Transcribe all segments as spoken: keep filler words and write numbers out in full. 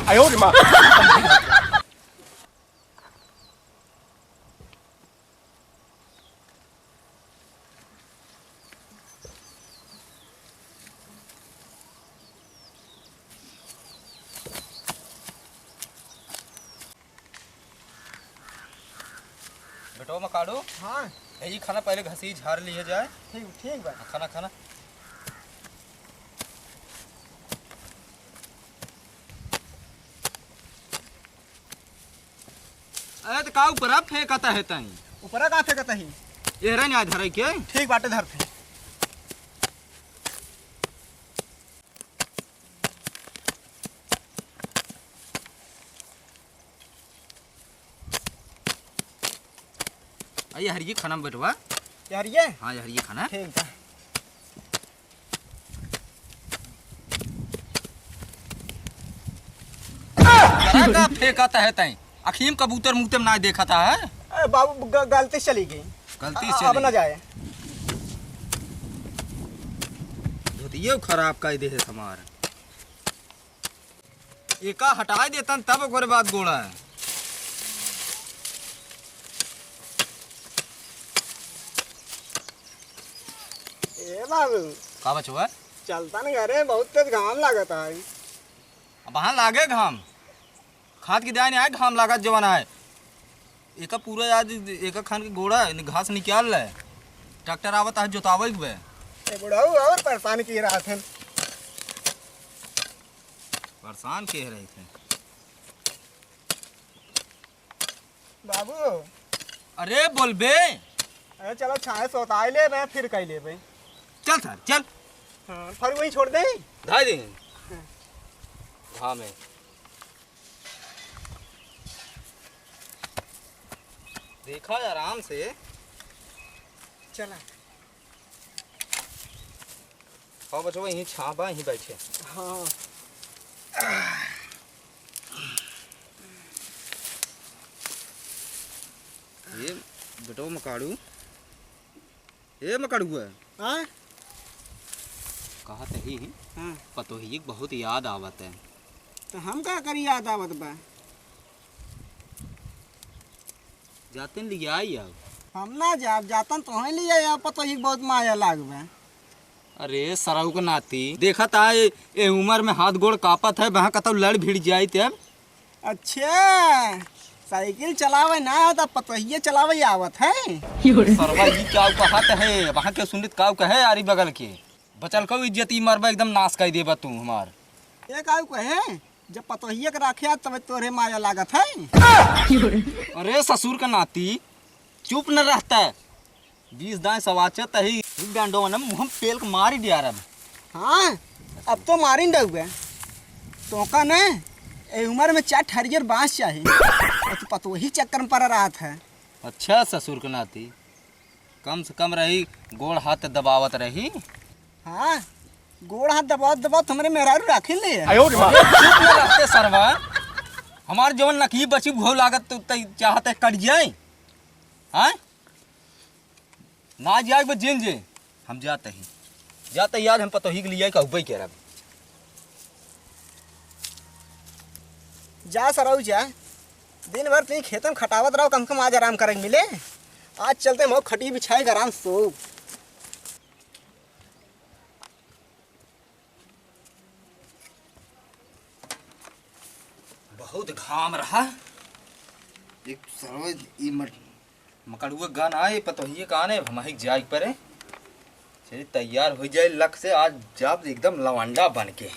哎呦我的妈！ बेटवा मकाड़ू, हाँ। ए, ई खाना पहले घसी झार लिया जाए। ठीक, ठीक बा। हाँ, खाना, खाना। अरे, त का ऊपरा फेंकत है तई? ऊपरा का फेंकत ही? ये रहे ना धरे के? ठीक बाटे, धरते। आ, ये हरिये खाना में बैठवा। ये हरिये? हाँ, ये हरिये खाना। ठीक है। जरा का फेंकत है तई? अखीम कबूतर मुते में ना देखत है। अरे बाबू, ग-, गलती से चली गई। गलती से अब चली ना गई। जाए। धोतिये खराब कर दे है हमार। एका हटाए देतन तब ओकरे बाद गोड़ा है। ए बाबू। का बचवा? चलता न घरे, बहुत तेज घाम लागत है। अब वहाँ लागे घाम। खाद के दाई नहीं आए, घाम लागत जवन आए। एका पूरा आज एका खान के गोड़ा है, घास निकाल ले। ट्रैक्टर आवत है जोतावे के बे। ए बुढ़ऊ और परेशान किए रहत हैं। परेशान के रहे थे? बाबू। अरे बोल बे। अरे चलो छाए सोताई ले, मैं फिर कह लेबे। चल सर, चल। हाँ, फर वहीं छोड़ दे। धाई दे। हाँ। घाम है। देखा आराम से। चला। हाँ बचवा, यहीं छाँह बा, यहीं बैठे। हाँ। ये बेटो मकाड़ू, ए मकाड़ुआ। हाँ? कहत ही, हाँ। पतोहिए के बहुत याद आवत है। तो हम का करी, याद आवत बा? जाते न लियाई आओ। हम ना जाब, जातन तोहई लियाई आओ, पतोही के बहुत माया लागबे। अरे सरऊ के नाती, देखत आ ए, ए उमर में हाथ गोड़ कांपत है, वहाँ कतौ लड़ भिड़ जाई तब। अच्छा, साइकिल चलावे ना आवत, पतोहिए चलावे आवत है। सरवा ई का कहत है, वहाँ के सुनित का कहे आरी बगल के। बचल को इज्जत ई मरबा एकदम नाश कर देबा तू हमार। ये का कहे? जब पतोहिए के राखे आ, तब तोरे माया लागत है। अरे ससुर का नाती, चुप न रहता है। बीस दाएं सवाचत ही, डंडो न मुँह में पेल के मारी दिया रब। हाँ, अब तो मारी न डउबे। तोका न, ए उमर में चार ठरियर बाँस चाही। और तू पतोही चक्कर में पड़ा रहत है। अच्छा ससुर के नाती, कम से कम रही, गोड़ हाथ दबावत रही। हाँ, गोड़ हाथ दबावत दबावत हमरे मेहरारू राखिन ले। आयो रे माँ। अरे चुप न रहते सरवा, हमार जवन नकी बची भो लागत तो तई चाहत है कट जाए। हाँ, ना जाए बस जेन जे, हम जाते ही, जाते ही आज हम पतोही के लिए कहबे के रब। जा सरऊ जा, दिन भर तुहीं खेतन खटावत रहो, कम से कम आज आराम करे के मिले। आज चलते मऊ खटिया बिछाए के आराम से सोब। बहुत घाम रहा। एक सरवा ई मट-, मकड़ुआ गान आए, पतोहिए का आने, अब हमही के जाए के परे। चलिए तैयार हो जाए लक से, आज जाब एकदम लवंडा बन के।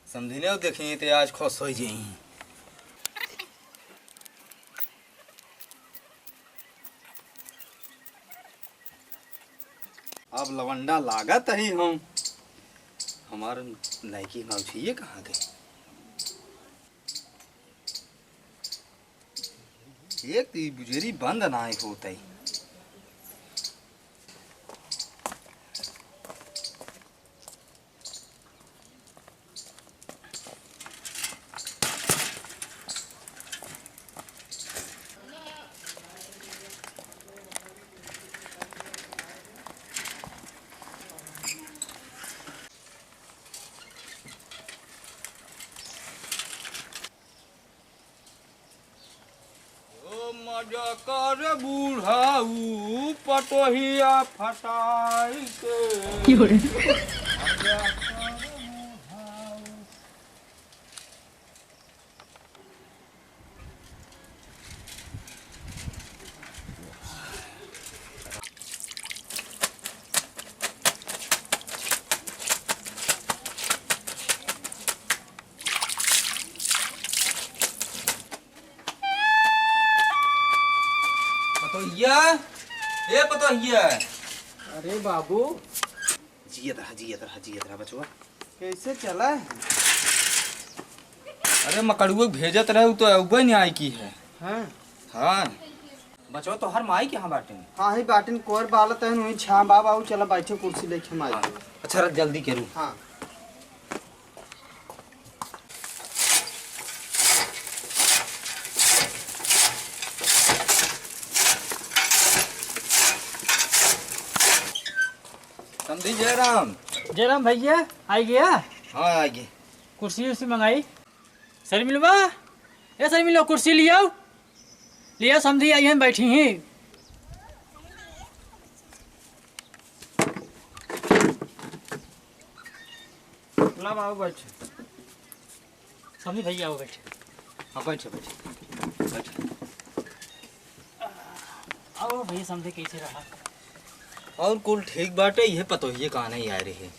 समझिने देखिए तो आज खुश हो जाई। अब लवंडा लागत ही हम, हमार नैकी नौछिए कहाँ गए? एक तो ई बुजेरी बंद नाहीं होत है। कर बुढ़ाऊ पटोहिया फटाई के। की हो रे? पतोहिया, ए पतोहिया। अरे बाबू। जियत रहा, जियत रहा, जियत रहा बचवा। कैसे चला है? अरे मकड़ुआ भेजत रहे, उ तो अउबे नहीं आई की है। हाँ। हाँ। बचवा तोहर माई कहाँ बाटिन? हाँ, ही बाटिन, कोर बालत है, वहीं छाँव बा बाबू, चला बैठे कुर्सी लेके हम आई। हाँ। अच्छा, जल्दी करू। हाँ। समधी जयराम। जयराम भैया, आ गया? हाँ, आ गए। कुर्सी उर्सी मंगाई। शर्मिलवा, ए शर्मिलवा, कुर्सी लियाओ। लियाओ, समधी आई हैं, बैठी हैं। ला बाबू, बैठ। समधी भैया, आओ, बैठ। हाँ, बैठ, बैठ, बैठ। आओ भैया, समधी कैसे रहा? और कुल ठीक बाटे, ये पतोहिए कहाँ नहीं आ रही है।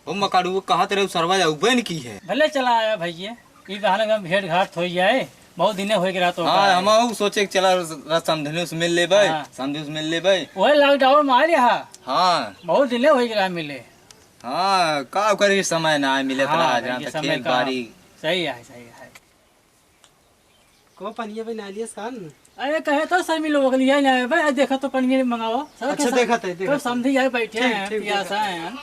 ओ मकाड़ू, कहत रहे, सरवा अउबे न की है। भले चला आया भैया, ई बहाने में भेंट घाट हो जाए, बहुत दिने हो गया तो हाँ, का हम है। अउ सोचे कि चला र-, र-, समधने से मिल लेबै, हाँ। समधने से मिल लेबै। ओए lockdown में आ रहा। हाँ। बहुत दिने हो गया मिले। हाँ, का करी, समय ना मिले, हाँ, इतना भैया, जहाँ तक समय खेत का। बाड़ी। सही है, सही है। को पनिया पे ना लियस कान? अरे कहे तो शर्मिलवा के लिया ना है भाई, देखा तो पनिया मंगावा। सब अच्छा, के सब, देखत है, देखत है। समधी आए बैठे ठीक, हैं, ठीक, पियासा देखत है। हैं।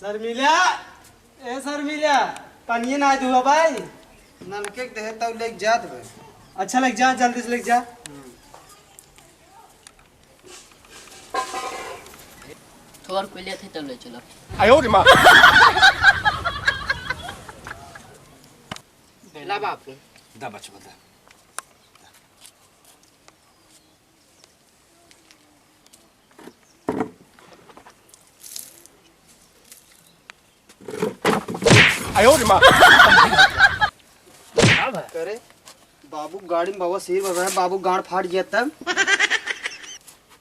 शर्मिला, ए शर्मिला, पनिया ना धुआ भाई। नलके के देहे तब लेके जात बे। अच्छा, लेके जा, जल्दी से लेके जा। हम्म। थोर कोई लेत है तब ले चलो। आयो रे माँ। ला बापू। दा बचवा दा। आयो रे माँ। का भा? करे, बाबू गाड़ी में बाबा सिर बजा है, बाबू गांड फाट गया तब।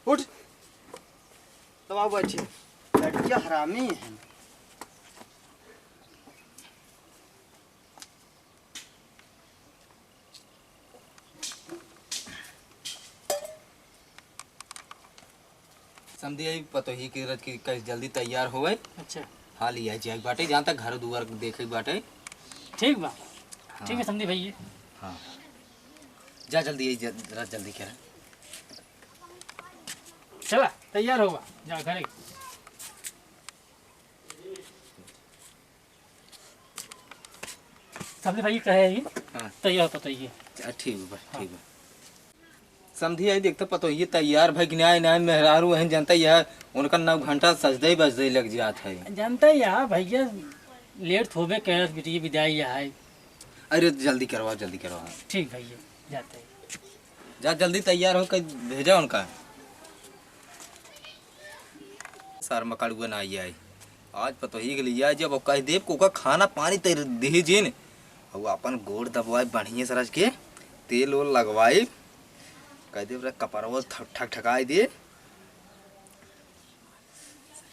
उठ, तब बाबू बैठे। लड़कियाँ हरामी हैं। समधी आई पतोही के रज के कहीं जल्दी तैयार होवे। अच्छा। हाँ, लिया जाए बाटे, जहाँ तक घर दुआर देखे बाटे। ठीक बा। हाँ। ठीक है समधी भैया। हाँ। जा जल्दी, यही ज-, रज जल्दी कर। चला, तैयार होवा, जा घरे। समधी भाई कहे ही, हाँ। तैयार तो तैयार। अच्छा, ठीक बा, हाँ। ठीक बा। समधी आई देखते पतोहिए तैयार भाई कि नाहीं, नाहीं, मेहरारू हैं, जनता यह उनका नौ घंटा सजदे ही बजदे ही लग जात है। जनता यह भैया लेट होबे करत बिटिया विदाई यह है। अरे जल्दी करवाओ, जल्दी करवाओ। ठीक भैया, जाते हैं। जा जल्दी तैयार हो के भेजा उनका। सर मकड़ुआ ना आई आई। आज पतोही के लिए आई जब कह देब को का खाना पानी ते दे जिन। और अपन गोड़ दबवाए बढ़िया से रच के तेल ओल लगवाई। कह देब रे कपड़वा ठक-, ठक-, ठकाई दे।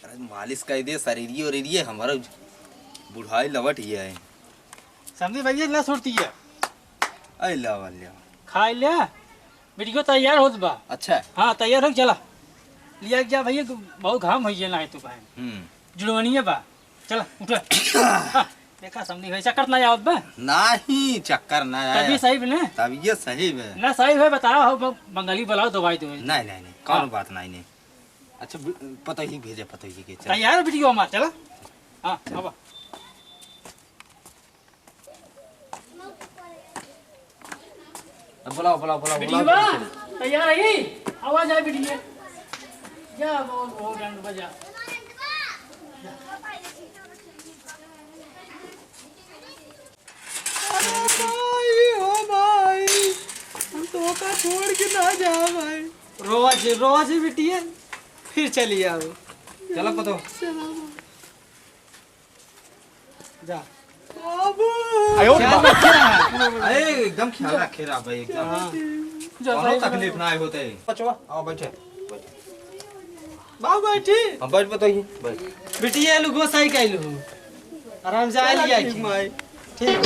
अरे मालिश कर दे, शरीरिये उरीरिये हमारा बुढ़ाई लवट ही है। समधी भैया, ला सुरती है। अरे लावा, लावा। खाई ले, बिटियो तैयार होत बा। अच्छा। हाँ, तैयार हो, चला। लिया के जा भैया, बहुत घाम होइ है ना है तू बहन। हम्म। जुड़वनिया बा। चला, उठ। हाँ, देखा समधी भाई, चक्कर ना आवत बा? नहीं, चक्कर ना आया। तभी सही बने? तब ये सही बे। ना सही है, बताओ, हो, ब-, बंगाली बुलाओ, दवाई दो। नहीं, नहीं, नहीं, कौन हाँ। बात नहीं, नहीं। अच्छा, ब-, पतोही भेजे, पतोही के, चल। तैयार है बिटियो हमार, चला। हाँ, चल। अब। अब बुलाओ, बुलाओ, बुलाओ, बुलाओ, बिटिया, बुलाओ। तैयार है? आवाज आए बिटिया। जा, बहुत, बहुत डंड बजा। अरे भाई, ओ भाई, छोड़ के ना जा भाई। रोवा जी, रोवा जी बिटिया, फिर चली आओ। चला पतो। चला। जा। बाबू। आयो रे बाबा। अरे एकदम ख्याल रखे रहा भाई, एकदम। हाँ। कौनो तकलीफ ना आए होते। बचवा, आओ बैठे। बाबू बैठी। हम बैठ बताइए, बैठ। बिटिया लुगो सही कहलू। आराम से आ लिया ठीक। माई। ठीक।